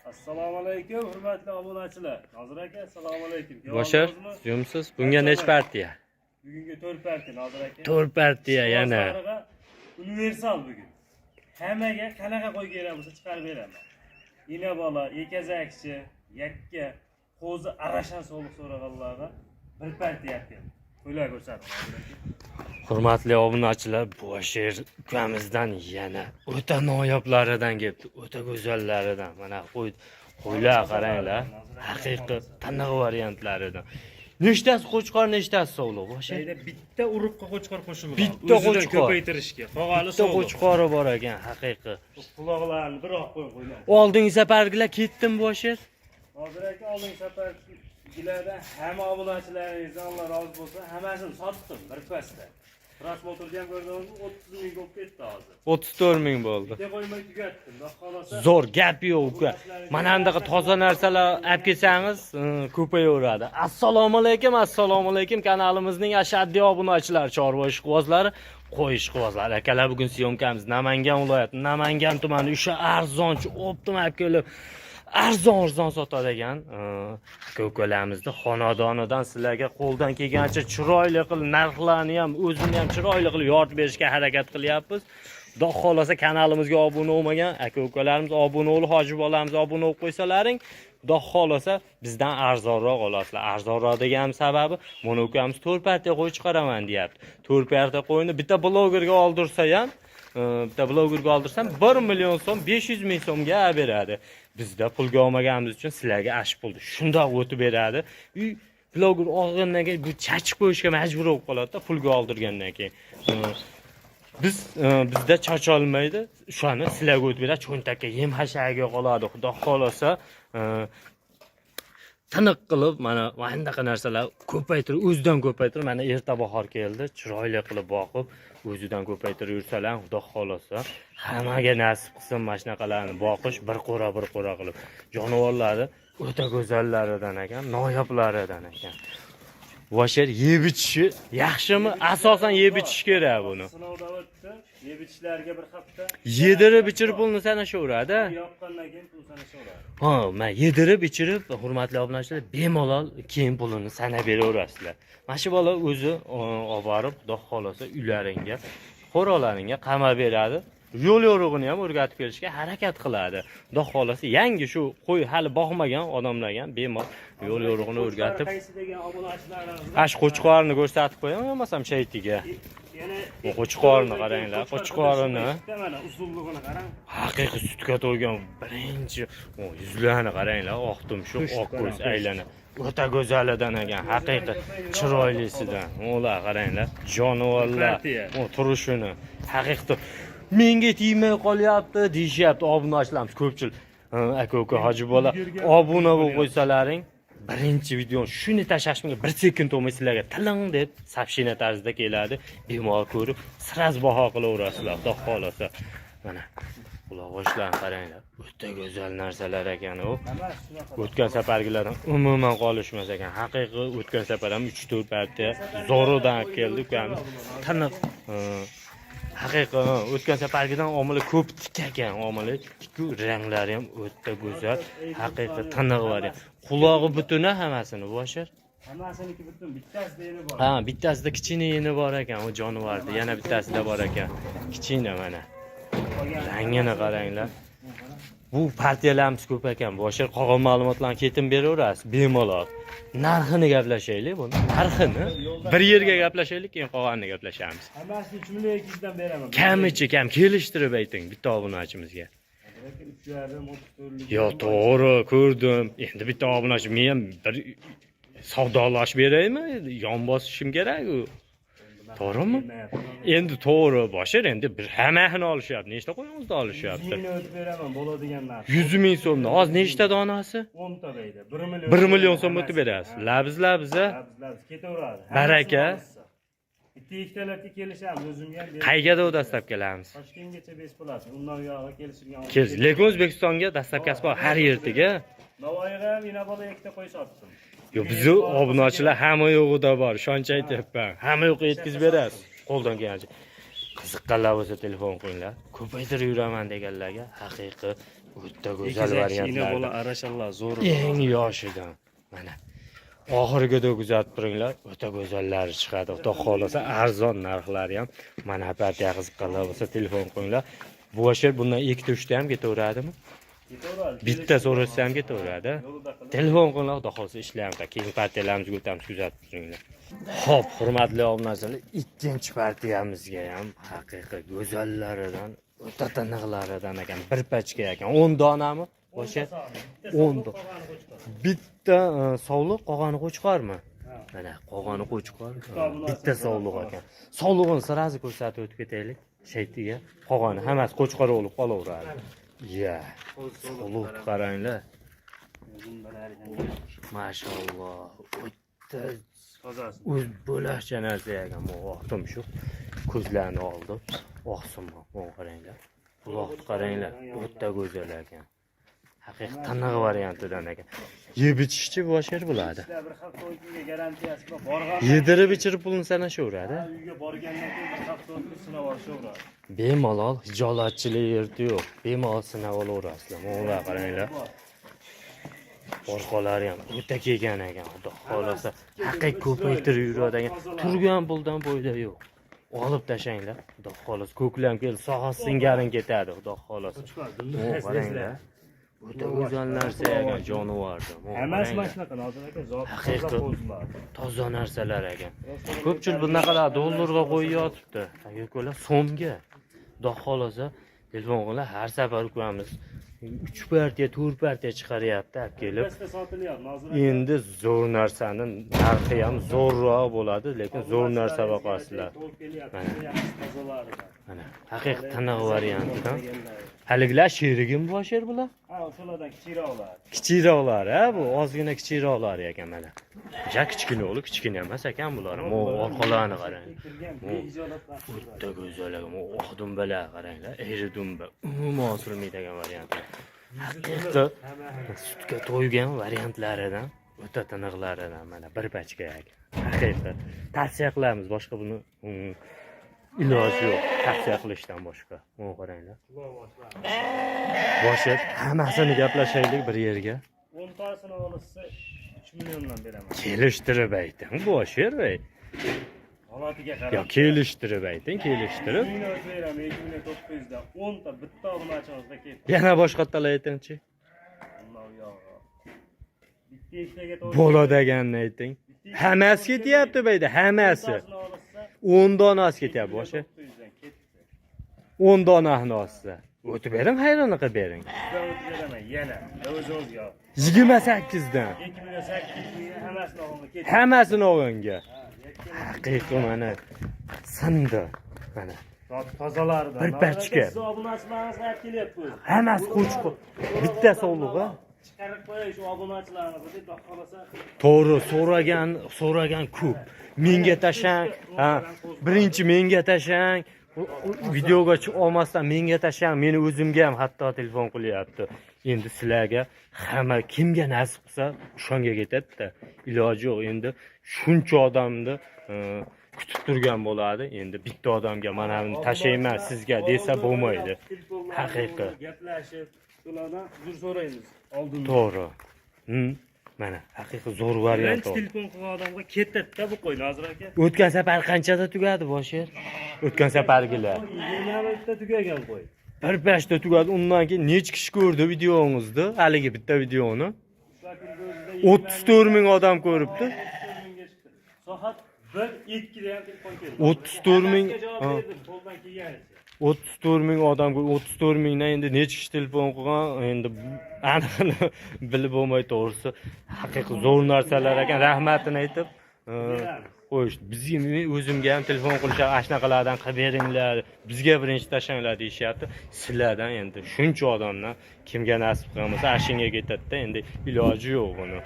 Assalomu alaykum, hurmatli obunachilar. Nozir aka, assalomu alaykum. Boshir, yumsiz. Bunga nech partiya? Bugungi 4 partiya, Nozir aka. 4 partiya yana. Ishqibozlarga universal bugun. Hammaga qanaqa qo'y kerak bo'lsa chiqarib beraman. Ina bola, ekazakchi, yakka, qo'zi arashan so'liq so'raganlarga bir partiya olib keldim. Qo'ylar ko'rsatib, Nozir aka. Hurmatli obunachilar, Boshir ukamizdan yana o'ta noyoblaridan kelibdi, o'ta go'zallaridan. Mana qo'y, qo'ylar qaranglar, haqiqiy taniq variantlaridan. Nechtasi qo'chqor, nechtasi sovliq, Boshir? Shayda bitta urug'ga qo'chqor qo'shilgan. Bitta O'zidan qo'chqor. ko'paytirishga. Qog'ali Bitta so'liq. qo'chqori bor ekan, haqiqiy. Quloqlarini bir oq qo'y qo'ylar. Oldingi safargilar ketdim, Boshir. Hozir aka, oldingi safargilardan hamma obunachilaringizdan Alloh rozi bo'lsin, hammasini sotdim bir pasda. Просмотр da ham ko'rdingizmi, 30 ming bo'lib ketdi hozir. 34 ming bo'ldi. Bitta qo'ymay tugatdim. Xudo xohlasa. Zo'r, gap yo'q uka. Mana bunaqa toza narsalar olib kelsangiz, ko'payaveradi. Assalomu alaykum, assalomu alaykum kanalimizning ashaddiy obunachilari, chorva ishqibozlari, qo'y ishqibozlari. Akalar, bugun съёмка miz Namangan viloyati, Namangan tumani o'sha arzonchi оптом olib kelib arzon arzon sotadigan aka ukalarimizni xonadonidan sizlarga qo'ldan kelgancha chiroyli qilib narxlarni ham, o'zini ham chiroyli qilib yoritib berishga harakat qilyapmiz. Xudo xohlasa, kanalimizga obuna bo'lmagan aka ukalarimiz obuna bo'lib, hoji bolamiz obuna bo'lib qo'ysalaring, Xudo xohlasa, bizdan arzonroq olasizlar. Arzonroq deganim sababi, mana ukamiz 4 partiya qo'y chiqaraman deyapti. 4 partiya qo'yni bitta blogerga oldirsa ham, bitta blogerga oldirsam 1 million so'm, 500 ming so'mga beradi. Bizda pulga olmaganimiz uchun sizlarga ash pulni shundoq o'tib beradi. Uy bloger olgandan keyin bu chachib qo'yishga majbur bo'lib qoladi-da, pulga oldirgandan keyin. Biz bizda chacholmaydi, o'shani sizlarga o'tib beradi, cho'ntakka yem hashagiga qoladi. Xudo xohlasa, tiniq qilib mana bunaqa narsalar ko'paytirib, o'zidan ko'paytirib, mana erta bahor keldi, chiroyli qilib boqib, o'zidan ko'paytirib yursalar, Xudo xohlasa, hammaga nasib qilsin mana shunaqalarni boqish, bir qo'ra bir qo'ra qilib. Jonivorlarni o'ta go'zallaridan ekan, noyoblaridan ekan. Bosher, yeb ichishi yaxshimi? Asosan yeb ichish kerak buni. Sinovdan o'tdi. Yeb ichishlarga bir hafta. Yedirib ichirib pulni sanashaveradi. Yoqqandan keyin pul sanashaveradi. Ha, man yedirib ichirib, hurmatli obunachilar, bemalol keyin pulini sanab beraverasizlar. Mana shu bola o'zi olib borib, Xudo xohlasa, uylaringga, qo'ralaringga qamab beradi. Yo'l yo'rig'ini ham o'rgatib kelishga harakat qiladi. Xudo xohlasa, yangi shu qo'y hali boqmagan odamlarga ham bemalol yo'l yo'rig'ini o'rgatib, Qaysi degan obunachilarimizga ash qo'chqorni ko'rsatib qo'yaman, bo'lmasam shaytiga. Yana Bu qo'chqorni qaranglar, qo'chqorini. Mana uzunligini qarang. Haqiqiy sutga to'ygan birinchi o, yuzlarini qaranglar, oq tumshuq, oq ko'z aylana. O'ta go'zalidan ekan, haqiqiy chiroylisidan. Ular qaranglar, jonivorlar, Partiya. o turishini. Haqiqiy menga tegmay qolyapti deyishyapti obunachilarimiz ko'pchilik. Ha, aka uka, hoji bola, obuna bo'lib qo'ysalaring, birinchi videoni shuni tashlashimga bir sekund o'tmay sizlarga tiling deb сообщение tarzida keladi. Bemalol ko'rib, сразу baho qilaverasizlar, Xudo xohlasa. Mana quloq qaranglar, o'ta go'zal narsalar ekan u. Hammasi shunaqa. O'tgan safargilardan umuman qolishmas ekan. Haqiqiy o'tgan safar ham 3-4 partiya zo'ridan olib keldi ukamiz. Tiniq, haqiqiy o'tgan safargidan omili ko'p tik ekan, omili tiku, ranglari ham o'ta go'zal, haqiqiy tiniq variant. Qulog'i butuni hammasini, Boshir. Hammasiniki butun, bittasida yeni bor. Ha, bittasida kichkina yeni bor ekan, u jonivorda, yana bittasida bor ekan. Kichkina mana. Qolgan Rangini qaranglar. Bu partiyalarimiz ko'p ekan. Boshir, qolgan ma'lumotlarni ketin beraverasiz bemalol. Narxini gaplashaylik buni. Narxini bir yerga gaplashaylik, keyin qolganini gaplashamiz. Hammasini 3 million 200 dan beraman. Kamichi kam kelishtirib ayting bitta obunachimizga. 3,5 34 Yo, to'g'ri, ko'rdim. Endi bitta obunachi men ham bir savdolashib beraymi? Yon bosishim kerak u. To'g'rimi? Endi to'g'ri, Boshir, endi bir hammasini olishyapti. Nechta qo'yingizda olishyapti? 100 mingni o'tib beraman, bo'ladigan narx. 100 ming so'mdan. Hozir nechta donasi? 10 ta deydi. 1 million. 1 million so'm o'tib berasiz. Labz labza. Labz labz ketaveradi. Baraka. Hammasini olishsa. Bitta ikkitalarga kelishamiz, o'zimga ham berib. Qayerga доставка lamiz? Toshkentgacha бесплатно. Undan uyog'iga kelishilgan. Kel, lekin O'zbekistonga доставка si bor har yerdaga. Navoiyga ham Inoboda ikkita qo'y sotdim. Yo'q, bizni obunachilar hamma yo'g'ida bor, ishonch aytyapman. Hamma yo'qqa yetkazib berasiz. Qo'ldan kelgancha. Qiziqqanlar bo'lsa telefon qo'yinglar. Ko'paytirib yuraman deganlarga haqiqiy O'ta go'zal Ina variantlar. bola arashanlar zo'r. Eng yoshidan. Mana. Oxirigacha kuzatib turinglar, o'ta go'zallari chiqadi. Xudo xohlasa arzon narxlari ham. Mana partiya qiziqqanlar bo'lsa telefon qilinglar. Bosher bundan ikkita uchta ham ketaveradimi? Ketaveradi. Bitta so'rashsa ham ketaveradi. Yo'lida qilib. Telefon qilinglar, xudo xohlasa ishlayapti. Keyingi partiyalarimizga o'tamiz, kuzatib turinglar. Xo'p, hurmatli obunachilar, ikkinchi partiyamizga ham haqiqiy go'zallaridan, o'ta tiniqlaridan ekan, bir pachka ekan. 10 donami? Bosher 10 dona. Bitta sovliq, qolgani qo'chqormi? Mana qolgani qo'chqor, bitta sovliq ekan. Sovlig'ini сразу ko'rsatib o'tib ketaylik. Shaytiga qolgani hammasi qo'chqor bo'lib qolaveradi. Ya, sovliq qaranglar. Mashalloh, o'ta Tozasi. o'z bo'lakcha narsa ekan bu oq tumshuq. Ko'zlarini oldi. Oqsimon, buni qaranglar. Quloqni qaranglar, o'ta go'zal ekan. Haqiqiy tiniq variantidan ekan. Yeb ichishchi bosher bo'ladi. Sizlar bir hafta 10 kunga garantiyasi bor. Borgan Yedirib ichirib pulini sanashaveradi. uyga borgandan keyin bir hafta 10 kun sinab olishaveradi. Bemalol hijolatchilik yurti yo'q. Bemalol sinab olaverasizlar. Mana qaranglar. Orqalari ham o'ta kelgan ekan, xudo xohlasa. Haqiqiy ko'paytirib yuradigan. Turgan puldan foyda yo'q. Olib tashlanglar. Xudo xohlasa ko'klam keldi, sohasi singarin ketadi, xudo xohlasa. O, qaranglar. O'ta go'zal narsa ekan jonivorda. O, Hammasi mana qaranglar. shunaqa Nozir aka, zot Haqiqiy. toza qo'zilar. Toza narsalar ekan. Ko'pchilik bunaqalar dollarga qo'yib yotibdi. Yo'qlar so'mga. Xudo xohlasa telefon qilib har safar ko'ramiz. 3 partiya, 4 partiya chiqaryapti olib kelib. Pastda sotilyapti Nozir aka. Endi zo'r narsani narxi ham zo'rroq bo'ladi, lekin zo'r narsa boqasizlar. To'lib kelyapti, Mana. yaxshi tozalaridan. Mana haqiqiy tiniq variantidan. Haligilar sherigim bosher bular. Ha, o'shalardan kichikroqlar. Kichikroqlari, ha, bu ozgina kichikroqlari ekan mana. Ja kichkina o'g'li, kichkina emas ekan bular. Mo orqalarini qarang. Kirgan Bu. beijolat O'ta go'zal ekan. Mo oq dumbalar qaranglar, eri dumba. Umuman osilmaydigan variant. Haqiqiy sutga to'ygan variantlaridan, o'ta tiniqlaridan mana bir pachka ekan. Haqiqiy. Tavsiya qilamiz, boshqa buni iloji yo'q. Tavsiya qilishdan boshqa. Mana qaranglar. Boshi hammasini gaplashaylik bir yerga. 10 tasini olishsa 3 milliondan beraman. Kelishtirib ayting, Bosher ey. Holatiga qarab. Yo, kelishtirib ayting, kelishtirib. 2 million beraman, 2 million 900 dan 10 ta bitta obunachimizga ketdi. Yana boshqatdan aytingchi. Undan u yog'i. Bitta ishlarga to'g'ri. Bola deganini ayting. Bitta Hammasi ketyapti bu yerda, hammasi. O'ntasini olishsa 10 donasi ketyapti boshi. 900 dan ketdi. 10 donasini olsa. O'tib bering, hayron qilib bering. Sizdan o'tib beraman yana. O'zingizga. 28 dan. 2 million 800 mingga hammasini olganga ketdi. Hammasini olganga. Ha, yakka Haqiqiy mana sindi. Mana tozalaridan. Bir pachka. Siz obunachilaringizga olib kelyapti o'zi. Hammasi qo'chqor. Bitta sovlig'i. Chiqarib qo'yay shu obunachilaringizni deb xohlasa. To'g'ri, so'ragan, so'ragan ko'p. Menga tashlang, ha, birinchi menga tashlang. Videoga chiqa olmasdan menga tashlang, meni o'zimga ham hatto telefon qilyapti. Endi sizlarga hamma kimga nasib qilsa o'shanga ketadi-da. Iloji yo'q. Endi shuncha odamni kutib turgan bo'ladi. Endi bitta odamga mana buni tashlayman sizga desa bo'lmaydi. Haqiqiy. Gaplashib, shulardan uzr so'raymiz oldindan. To'g'ri. Mana haqiqiy zo'r variant Birinchi oldi. telefon qilgan odamga ketadi-da bu qo'y Nozir aka. O'tgan safar qanchada tugadi Bosher? O'tgan safargilar. 20 minutda tugagan qo'y. Bir pashda tugadi. Undan keyin necha kishi ko'rdi videongizni? Haligi bitta videoni. Shular kunni o'zida 34 ming odam ko'ribdi. 34 mingga chiqdi. Soat 1 2da ham telefon keldi. 34 ming, Hammasiga javob ha. berdim qo'ldan kelganicha. 34 ming odam ko'rdi. 34 mingdan endi necha kishi telefon qilgan, endi aniqini bilib bo'lmay to'g'risi. Haqiqiy zo'r narsalar ekan. Rahmatini aytib, qo'yishdi. Bizga men o'zimga ham telefon qilishadi, ana shunaqalardan qilib beringlar, bizga birinchi tashlanglar deyishyapti. Sizlardan endi shuncha odamdan kimga nasib qilgan bo'lsa, ana shunga ketadi-da, endi iloji yo'q buni.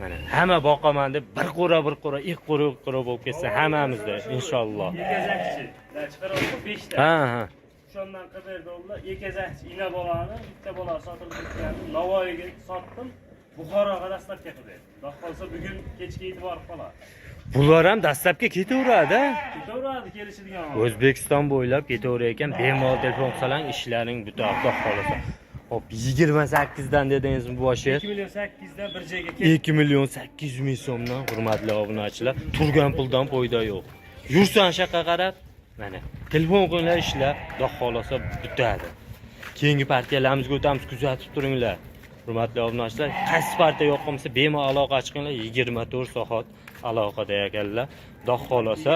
Mana hamma boqaman deb bir qo'ra bir qo'ra, ikki qo'ra ikki qo'ra bo'lib ketsa hammamizda inshaalloh. Ekazakchi. Chiqaryapti 5 ta. Ha, ha. O'shandan qilib berdi ular. Ekazakchi ina bolani, bitta bola sotilib ketgandi. Navoiyga sotdim. Buxoroga dastlabki qilib berdim. Xudo xohlasa bugun kechga yetib borib qoladi. Bular ham dastlabki ketaveradi. Ketaveradi kelishadigan. O'zbekiston bo'ylab ketaverar ekan. Bemalol telefon qilsalang ishlaring bitadi, Xudo xohlasa. Hop, 28 dan dedingizmi bu 2 sher? million 800 dan bir joyga ketdi. 2 million 800 ming so'mdan, hurmatli obunachilar, turgan puldan foyda yo'q. Yursan shaqqa qarab, mana telefon qo'yinglar, ishlar xudo xohlasa bitadi. Keyingi partiyalarimizga o'tamiz, kuzatib turinglar. Hurmatli obunachilar, qaysi partiya yoqqan bo'lsa, bemalol aloqa chiqinglar, 24 soat aloqada ekanlar. Xudo xohlasa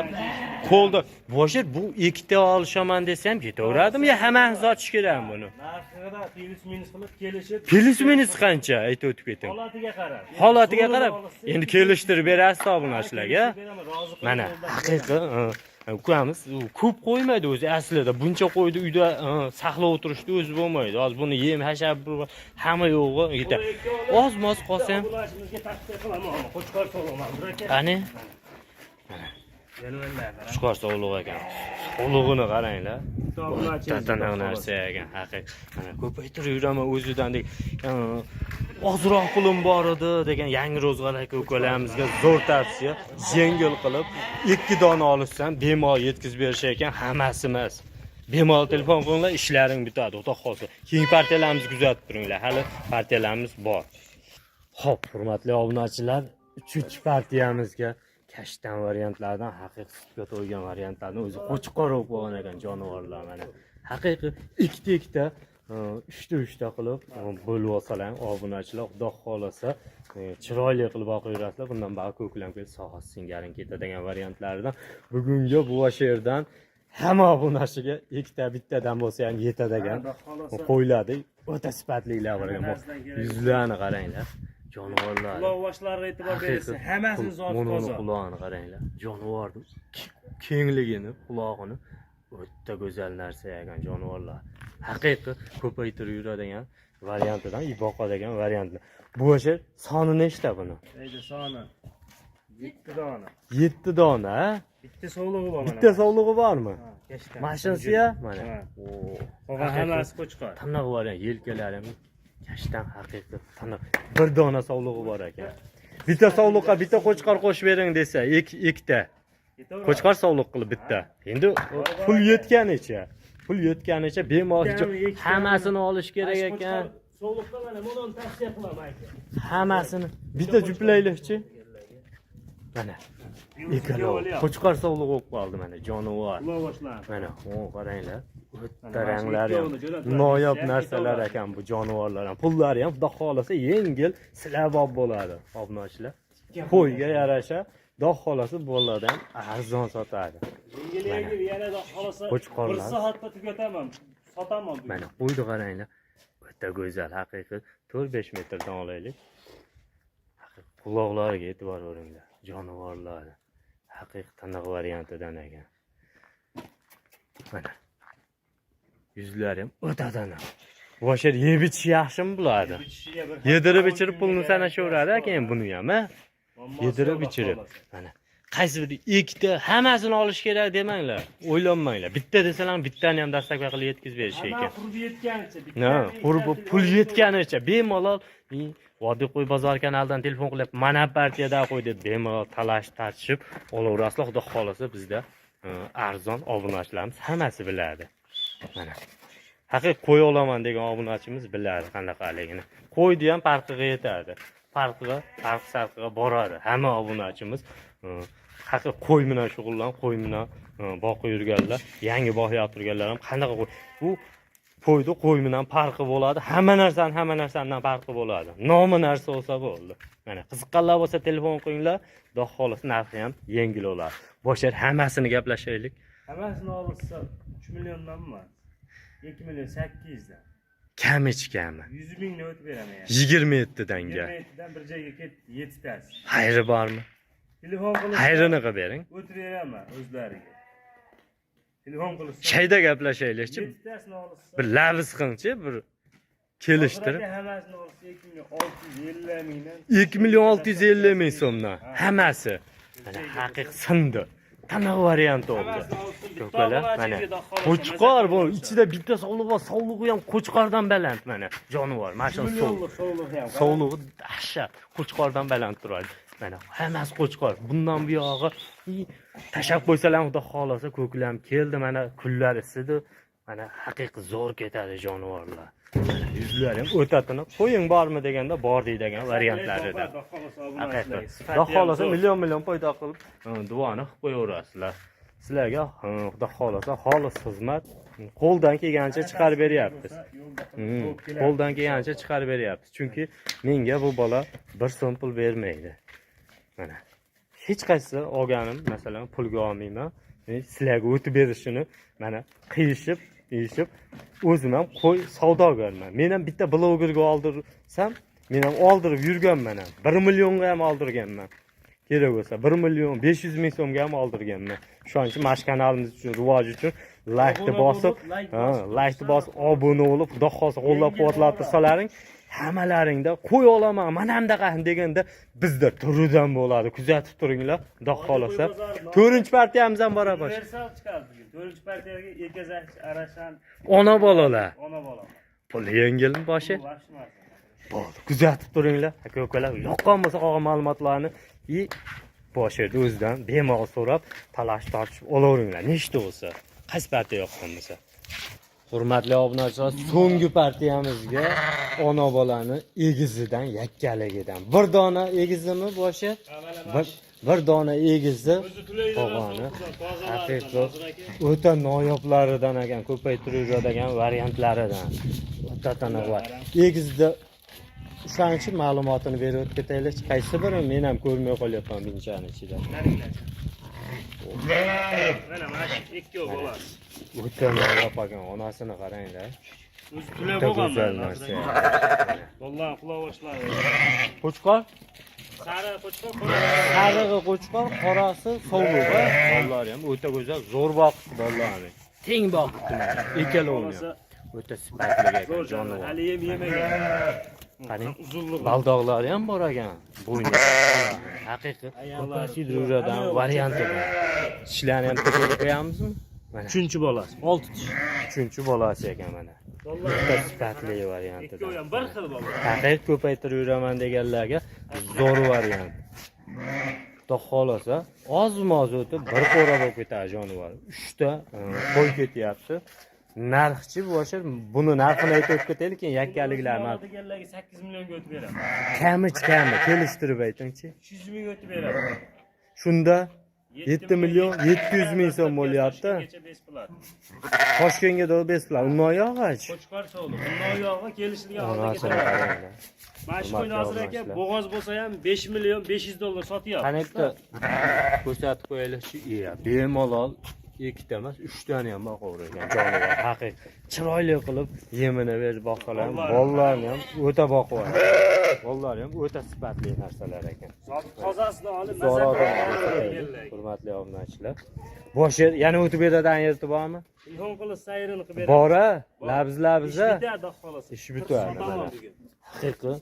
qo'lda. Boshir bu ikkita olishaman desam ketaveradimi yo hammani sotish kerakmi buni? Narxida плюс минус qilib kelishib. Плюс минус qancha? Aytib o'tib keting. Holatiga qarab. Holatiga qarab Zo'rini endi kelishtirib berasiz obunachilarga. Kelishtirib beraman, rozi qilib Mana yo'ldan haqiqiy ukamiz u ko'p qo'ymaydi o'zi aslida. Buncha qo'yni uyda saqlab o'tirishni o'zi bo'lmaydi. Hozir buni yem hashab hamma yo'g'i yetadi. Oz moz qolsa ham Obunachimizga tavsiya qilaman. Qo'chqor sog'lom. Aka. Qani? Jonivorlar. Qo'chqor sog'liq ekan. Sog'lig'ini qaranglar. Obunachimiz Tantana narsa ekan, haqiqiy. Mana ko'paytirib yuraman o'zidan dek. Ozroq pulim bor edi degan yangi ro'zg'or aka ukalarimizga zo'r tavsiya. Yengil qilib ikki dona olishsan bemalol yetkazib berish ekan, hammasi emas. Bemalol telefon qilinglar, ishlaring bitadi, xudo xohlasa. Keyingi partiyalarimizni kuzatib turinglar. Hali partiyalarimiz bor. Xo'p, hurmatli obunachilar, uchinchi partiyamizga kashtan variantlardan, haqiqiy sutga to'ygan variantlardan, o'zi qo'chqor bo'lib qolgan ekan jonivorlar mana. Haqiqiy ikkita ikkita, uchta uchta qilib bo'lib olsalar obunachilar, xudo xohlasa chiroyli qilib boqib yurasizlar. Bundan bari ko'klam kelib sohasi singarin ketadigan variantlaridan bugungi bu yerdan hamma obunachiga ikkita bittadan bo'lsa ham yetadigan Xudo xohlasa. qo'ylardi. O'ta sifatlilar bor ekan. Hammasidan kerak. Yuzlarini qaranglar. Jonivorlar. Quloq boshlariga e'tibor berilsin. Hammasini zoti Buni toza. qulog'ini qaranglar. Jonivorni kengligini, qulog'ini o'ta go'zal narsa ekan jonivorlar. Haqiqiy ko'paytirib yuradigan variantidan, boqadigan variantlar. Bu o'sha soni nechta buni? Neydi soni? 7 dona. 7 dona, ha? Bitta sovlig'i bor mana. Bitta sovlig'i bormi? Ha, kashtan. Mashinasi-ya? Mana. Ha. Oo. Qolgan hammasi qo'chqor. Tiniq variant, yelkalari ham kashtan haqiqiy tiniq. Bir dona sovlig'i bor ekan. Bitta sovliqqa bitta qo'chqor qo'shib bering desa, ikkita. Ketaveradi. Qo'chqor sovliq qilib bitta. Endi pul yetganicha, pul yetganicha bemalol Bittami, ikkitami? hammasini olish kerak Mana shu ekan. qo'chqor Sovliqda mana buni tavsiya qilaman aka. Hammasini bitta juplaylikchi. Mana ikkalovi. Qo'chqor sovliq bo'lib qoldi mana jonivor. Quloq boshlari. Mana, o qaranglar. O'ta Mana ranglari shu ham ikkovini jo'natib noyob yuborsak, narsalar ketaveradi. ekan bu jonivorlar ham. Pullari ham xudo xohlasa yengil silabob bo'ladi. Obunachilar. Qo'yga yarasha xudo xohlasa bolalardan ham arzon sotadi. Yengil yengil yana da xohlasa Qo'chqorlar. bir soatda tugataman. Sotaman bugun. Mana qo'yni qaranglar. O'ta go'zal, haqiqiy 4-5 metrdan olaylik. Haqiqiy quloqlariga e'tibor beringlar. Jonivorlar. Haqiqiy tiniq variantidan ekan. Mana. Yuzlari ham o'ta tiniq. Boshar yeb ichish yaxshimi bularni? Ichishiga bir Yedirib hafta, ichirib 10 pulni kunga sanashaveradi ekan buni ham, a? Muammosi Yedirib yo'q, ichirib. xohlasa. Mana qaysi biri ikkita hammasini olish kerak demanglar. O'ylanmanglar. Bitta desalar ham bittani ham доставка qilib yetkazib berish Hamma ekan. qurbi yetganicha. Ha, qurbi pul yetganicha bemalol Vodiy qo'y bozor kanalidan telefon qilib, mana partiyada qo'y deb bemalol talash tortishib olaverasizlar. Xudo xohlasa bizda arzon obunachilarimiz hammasi biladi. Mana. Haqiqiy qo'y olaman degan obunachimiz biladi qanaqaligini. Qo'yni ham farqiga yetadi. Farqiga, farq sarqiga boradi. Hamma obunachimiz haqiqiy qo'y bilan shug'ullanib, qo'y bilan boqib yurganlar, yangi boqib turganlar ham qanaqa qo'y. Bu qo'yni qo'y bilan farqi bo'ladi. Hamma narsani hamma narsadan farqi bo'ladi. Nomi narsa bo'lsa bo'ldi. Mana qiziqqanlar bo'lsa telefon qilinglar. Xudo xohlasa narxi ham yengil bo'ladi. Boshlar hammasini gaplashaylik. Hammasini olsa 3 milliondan emas. 2 million 800 dan. Kam ichganmi? 100 mingni o'tib beraman yani. 27 danga. 27 dan bir joyga ketdi, 7 tasi. Xayri bormi? Telefon qilib Xayrini qilib bering. o'tib beraman o'zlariga. Telefon qilishsa Shayda gaplashaylikchi. 7 tasini olsa Bir lavz qilingchi, bir kelishtirib. Oxirgi hammasini olsa 2 million 650 mingdan. 2 million 650 ming so'mdan hammasi. Mana haqiqiy sindi. Taniq variant bo'ldi. Hammasini olsa bitta Ko'kalar mana obunachimizga xudo xohlasa qo'chqor bu maza qilib ichida bitta sovliq bor, sovlig'i ham qo'chqordan baland mana jonivor. Mana shu Millionlik sovliq ham. Sovlig'i dahshat, qo'chqordan baland turadi. Mana hammasi qo'chqor. Bundan buyog'i tashlab qo'ysalar ham xudo xohlasa ko'klam keldi, mana kunlar isidi. Mana haqiqiy zo'r ketadi jonivorlar. Mana Yuzlari ham o'ta tiniq. Qo'ying bormi deganda bor deydigan variantlarida. Haqiqat. Xudo xohlasa million million foyda qilib, duoni qilib qo'yaverasizlar. Sizlarga xudo xohlasa xolis xizmat qo'ldan kelgancha chiqarib beryapmiz. Qo'ldan kelgancha chiqarib beryapmiz. Chunki menga bu bola bir so'm pul bermaydi. Mana. Hech qaysi olganim, masalan, pulga olmayman. Men sizlarga o'tib berishini mana qiyishib, yeyishib o'zim ham qo'y savdogarman. Men ham bitta blogerga oldirsam, men ham oldirib yurganman ham. 1 millionga ham oldirganman. Kerak bo'lsa 1 million 500 ming so'mga ham oldirganman. Shuning uchun mana shu kanalimiz uchun, rivoji uchun laykni Obuna bosib, bo'lib, layk ha, bosib, laykni bosib, obuna bo'lib, xudo xohlasa qo'llab-quvvatlab tursalaring, hammalaringda qo'y olaman, mana bunaqa deganda bizda turidan bo'ladi. Kuzatib turinglar, xudo xohlasa. 4-partiyamiz ham bora bosh. Universal chiqadi bugun. 4-partiyaga egazak, arashan, Ona bolalar. Ona bola. Pul yengilmi boshi? Bu vahshiy narsa. Bo'ldi. Kuzatib turinglar, aka ukalar. Yoqqan bo'lsa qolgan ma'lumotlarni и bosh yerda o'zidan bemalol so'rab, talash tortishib olaveringlar. Nechta bo'lsa, qaysi partiya yoqqan bo'lsa. Hurmatli obunachilar, so'nggi partiyamizga ona bolani egizidan, yakkaligidan. Bir dona egizimi boshi? Bir dona egizi tog'oni haqiqiy o'ta noyoblaridan ekan, ko'paytiraveradigan variantlaridan. O'ta taniq. Egizda o'shaning uchun ma'lumotini berib o'tib ketaylik. Qaysi biri men ham ko'rmay qolyapman bunchani ichida. Mana shu ikki bolasi. O'ta noyob ekan, onasini qaranglar. O'zi tulab O'ta bo'lgan. go'zal narsa. Vallahi quloq boshlari. Qo'chqor, Sariq qo'chqor, qora. sarig'i qo'chqor, qorasi sovluq. Bolalari ham o'ta go'zal, zo'r boqibdi bolalarni. Teng boqibdi mana. Ikkalovini ham. O'ta sifatli ekan Zo'r jonivor. hali yem yemagan. Qarang. Uzunlig'i. Baldoqlari ham bor ekan. Bo'yni. Haqiqiy ko'paytiraveradigan varianti bor. Tishlarni ham ko'rib qo'yamizmi? Mana 3-bolasi. 6 tish. 3-bolasi ekan mana. Vallahi O'ta sifatli varianti. ikkovi ham bir xil bola. Haqiqiy ko'paytiraveraman deganlarga zo'r variant. Xudo xohlasa, oz-moz o'tib bir qo'ra bo'lib ketadi jonivor. 3 ta qo'y ketyapti. Narxchi boshi, buni narxini aytib o'tib ketaylik, keyin yakkaliklarni. Deganlarga 8 millionga o'tib beraman. Kamich kami kelishtirib aytingchi. 300 mingga o'tib beraman. Shunda 7 million 700 ming so'm bo'lyapti. Kecha 5 plat. Toshkentga to'g'ri beslar. Undan oyog'ach. Qo'chqor sovliq. Undan oyog'i kelishilgan holda Onasini ketadi. qaranglar. Mana shu Hurmatli qo'y Nosir aka obunachilar. bo'g'oz bo'lsa ham 5 million 500 dollar sotyapti. Qani bitta ko'rsatib qo'yaylikchi. Iya, bemalol ikkita emas, uchtani ham boqavergan jonivor. Haqiqiy chiroyli qilib yemini berib boqsalar ham, bolalarni ham o'ta boqib yuboradi. Bolalar ham o'ta sifatli narsalar ekan. Tozasini olib maza Zo'roq qilib hurmatli obunachilar. Bosh yer yana o'tib beradigan yerda bormi? Telefon qilib sayrini qilib beradi. Bor a, labz labza. Ish bitadi, xolos. Ish bitadi, Sotaman mana. bugun. Haqiqiy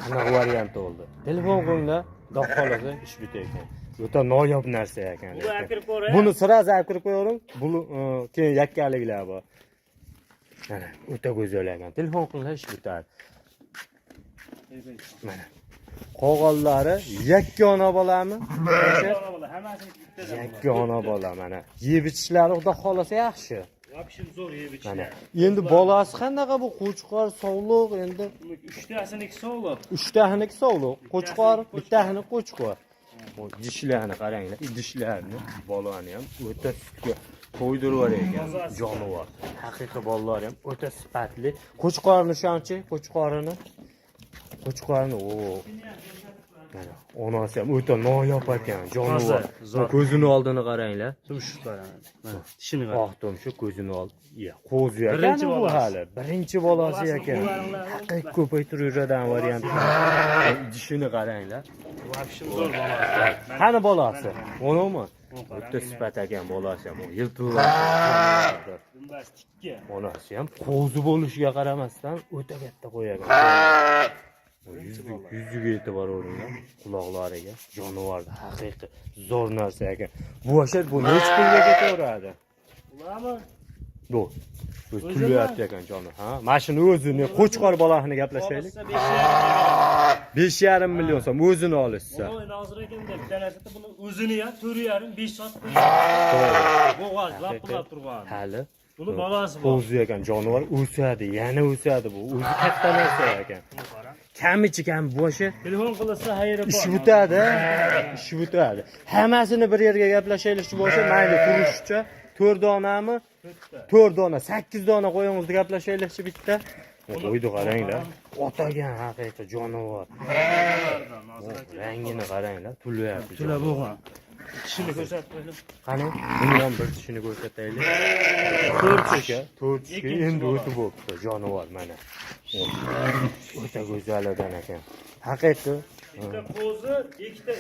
aniq variant bo'ldi. Telefon qilinglar, xudo xohlasa ish bitar ekan. O'ta noyob narsa ekan. Buni olib kirib ko'ray. Buni сразу olib kirib qo'yavering. Buni keyin yakkaliklar bor. Mana o'ta go'zal ekan. Telefon qilinglar, ish bitadi. Mana. Qog'onlari yakka ona bolami? Ona bola, hammasini bittadan. Yakka ona bola mana. Yeb ichishlari xudo xohlasa yaxshi. Вообще zo'r yeb Mana. ichishlari. Endi bolasi qanaqa bu qo'chqor sovliq endi Uchtasiniki sovliq. uchtasiniki sovliq, qo'chqor, bittasini qo'chqor. Bu dishlarini qaranglar, idishlarini bolani ham o'ta sutga to'ydirib yuborgan jonivor. Haqiqiy bolalar ham o'ta sifatli. Qo'chqorni shanchi, qo'chqorini. Qo'chqorni o. Mana onasi ham o'ta noyob ekan, jonivor. Zo'r. Ko'zini oldini qaranglar. Tumshuqlari. Mana tishini qara. Oq tumshuq ko'zini oldi. Ya, qo'zi ekan Birinchi bu bolasi. hali. Birinchi bolasi Bolasini ekan. qo'llarini- Haqiqiy ko'paytiraveradigan variant. Idishini qaranglar. Вообще zo'r bolasi. Qani bolasi? Onami? Mana. O'ta sifat ekan bolasi ham. Yiltillar. Dumbasi tikka. Onasi ham qo'zi bo'lishiga qaramasdan o'ta katta qo'yagan. Yuziga e'tibor beringlar, quloqlariga. Jonivorda haqiqiy zo'r narsa ekan. Bu vashat bu necha pulga ketaveradi? Ularmi? Bu. O'zi tulyapti ekan joni. Ha, mana shuni o'zini qo'chqor bolasini gaplashaylik. Olsa 5,5 5,5 million so'm o'zini olishsa. Buni Nozir aka bunday bitta narsada buni o'zini ham 4,5 5 sotib To'g'ri. bo'g'oz lapillab turgan. Hali Buni bolasi bor. Qo'zi ekan, jonivor o'sadi, yana o'sadi bu. O'zi katta narsa ekan. Kamichi kam boshi Telefon qilsa xayri bor. ish bitadi, ish bitadi. Hammasini bir yerga gaplashaylikchi bo'lsa, mayli turishcha 4 donami? 4 dona, 8 dona qo'yingizni gaplashaylikchi bitta. Qo'ydi qaranglar. Otagan haqiqiy jonivor. Rangini qaranglar, tulyapti. Tula bo'g'an. Tishini ko'rsatib qo'ydim. Qani, buni ham bir tishini ko'rsataylik. 4 tish. Aka, 4 tishga Ikkinchi endi bola. o'tib bo'libdi jonivor mana. O'ta go'zalidan ekan. Haqiqiy. Bitta qo'zi, ikkita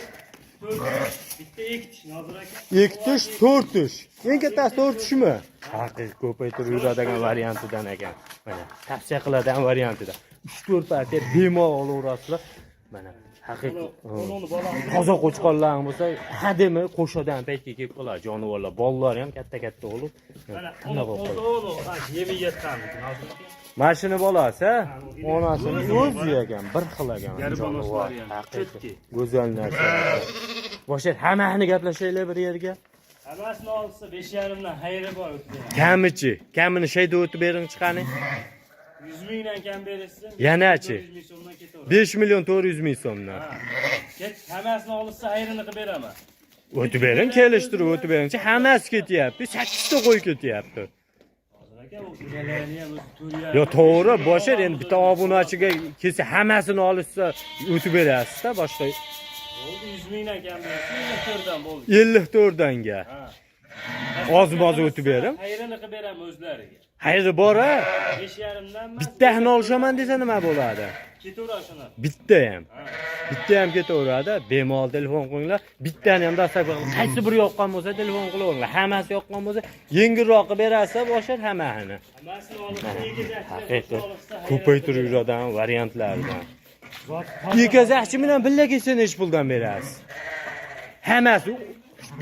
4 tish, bitta 2 tish Nozir aka. 2 tish, 4 tish. Eng kattasi 4 tishmi? Haqiqiy ko'paytirib yuradigan variantidan ekan. Mana tavsiya qiladigan variantidan. 3-4 partiya bemalol olaverasizlar. Mana haqiqiy Uni bolasi. toza qo'chqorlar bo'lsa, hademay qo'shadigan paytga kelib qoladi jonivorlar. Bolalar ham katta-katta bo'lib, Mana tilla uni bo'lib qo'zi qoladi. o'g'li, ha, yemi yetgandik Nozir aka. Mana shuni bolasi, ha? Onasini o'zi ekan, bir xil ekan. Yarim Jonivor, onasilari ham. haqiqiy. Cho'tki. Go'zal narsa. Boshlar hammani gaplashaylik bir yerga. Hammasini olsa 5,5 dan xayri bor o'tib beraman. Kamichi, kamini shayda o'tib bering chiqani. 100 mingdan kam berishsin. Yanachi? 400 ming so'mdan ketaveradi. 5 million 400 ming so'mdan. Ha. Ket, hammasini olsa xayrini qilib beraman. O'tib bering, kelishtirib o'tib beringchi. Hammasi ketyapti. 8 ta qo'y ketyapti. Hozir aka, u inalarni ham o'zi to'rt yarim. Yo, to'g'ri, boshlar endi bitta obunachiga kelsa hammasini olishsa o'tib berasiz-da, boshqa Bo'ldi, 100 mingdan kam bersin, 54 dan bo'ldi. 54 danga. Ha. Oz-moz o'tib bering. Xayrini qilib beraman o'zlariga. Xayri bor a? 5,5 dan emas. Bittasini olishaman desa nima bo'ladi? Ketaveradi shuni. Bitta ham. Ha. Bitta ham ketaveradi. Bemalol telefon qilinglar. Bittani ham dastlab qaysi biri yoqqan bo'lsa telefon qilaveringlar. Hammasi yoqqan bo'lsa, yengilroq qilib berasiz, boshlar hammasini. Hammasini olsa egizaklar Haqiqiy olsa ko'paytirib yuradigan variantlardan. Egizakchi bilan birga kelsa nechi puldan berasiz? Hammasi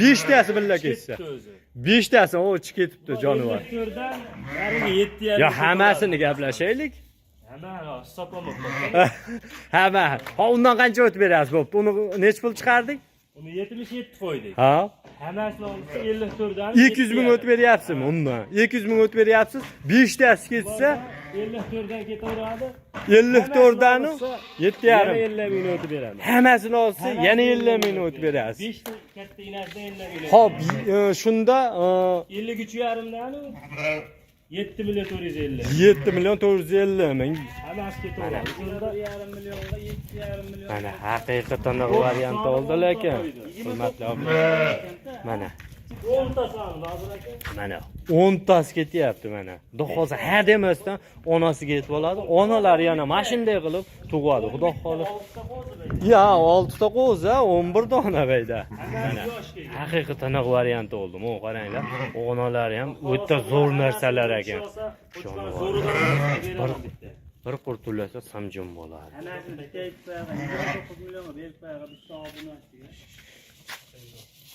beshtasi birga ketsa. Ketdi o'zi. Beshtasi o chiqib ketibdi jonivor. 54 dan nariga 7,5. Yo, hammasini gaplashaylik. Hamma hisoblamoqda. Hamma. Ha, undan qancha o'tib berasiz bo'pti? Uni nechi pul chiqardik? Uni 77 qo'ydik. Ha? Hammasini olsa 54 dan 200 ming o'tib beryapsizmi undan? 200 ming o'tib beryapsiz. Beshtasi ketsa 54 dan ketaveradi. 54 dan Yana 7,5. 50 ming o'tib beraman. Hammasini olsa yana 50 ming o'tib berasiz. 5 ta katta inasidan 50 ming. Xo'p, shunda 53,5 dan 7 million 450. 7 million 450 ming. Hammasi ketaveradi. Shunda 1,5 millionga 7,5 million. Mana haqiqiy tiniq variant oldi lekin. Hurmatli obunachilar. Mana 10 ta son Nozir aka. mana 10 tasi ketyapti mana. Xudo xohlasa ha demasdan onasiga yetib oladi. Onalari yana mana shunday qilib tug'adi. Xudo xohlasa. 6 ta qo'zi bu. Ya 6 ta qo'zi, 11 dona bayda. Mana Yosh kelgan. haqiqiy tiniq variant oldi. Mana qaranglar, onalari ham o'ta zo'r narsalar ekan. Jonivor. Bir bir qurtulasa samjin bo'ladi. Hammasini bitta aytib 29 millionga berib qo'yag'a bitta obunachiga.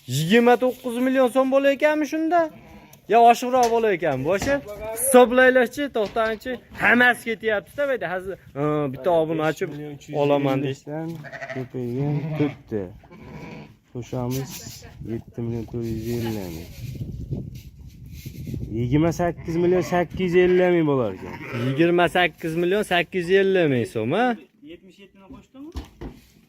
29 million so'm bo'lar ekanmi shunda? Yo oshiqroq bo'lar ekan boshi. Hisoblaylikchi, to'xtangchi. Hammasi ketyapti-da bu yerda. Hozir bitta obunachi olaman deysiz. Ko'paygan 4 ta. Qo'shamiz 7 million 450 ming. 28 million 850 ming bo'lar ekan. 28 million 850 ming so'm, ha? 77 ni qo'shdimi?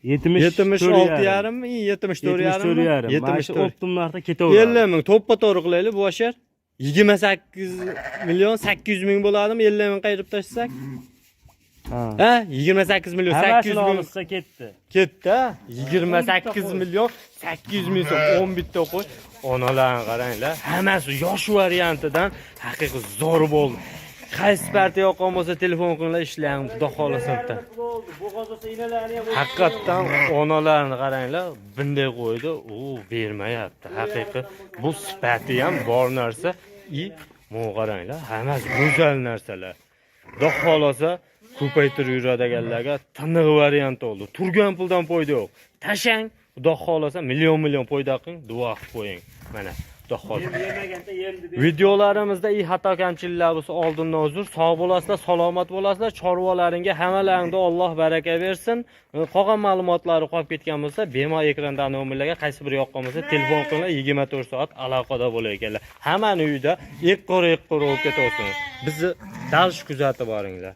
76 yarim, 74 yarim. 74,5. Mana shu 74. optim narxda ketaveradi. 50 ming to'ppa to'g'ri qilaylik bu oshar. 28 million 800 ming bo'ladimi? 50 ming qayirib tashlasak? Ha. Ha, 28 million 800 Hammasini ming olsa ketdi. ketdi. Ha? 28 million 800 ming so'm 10 bitta qo'y. Onalarni qaranglar, hammasi yosh variantidan haqiqiy zo'r bo'ldi. Qaysi partiya yoqqan bo'lsa telefon qilinglar, ishlaymiz, xudo xohlasa bitta. Bo'ldi. Bo'g'oz olsa inalarni ham Haqiqatdan onalarni qaranglar, bunday qo'ydi, u bermayapti. Haqiqiy bu sifati ham bor narsa. I bu qaranglar, hammasi go'zal narsalar. Xudo xohlasa ko'paytirib yuradiganlarga tiniq variant oldi. Turgan puldan foyda yo'q. Tashang, xudo xohlasa million million foyda qiling, duo qilib qo'ying. Mana Xudo xohlasa. Yem yemaganda yemdi deb. Videolarimizda i xato kamchiliklar bo'lsa oldindan uzr. Sog' bo'lasizlar, salomat bo'lasizlar. Chorvalaringga hammalaringda Alloh baraka bersin. Qolgan ma'lumotlari qolib ketgan bo'lsa, bemalol ekranda nomerlarga qaysi biri yoqqan bo'lsa, telefon qilinglar, 24 soat aloqada bo'lar ekanlar. Hammani uyida eqqor-eqqor bo'lib ketaversin. Bizni dal kuzatib boringlar.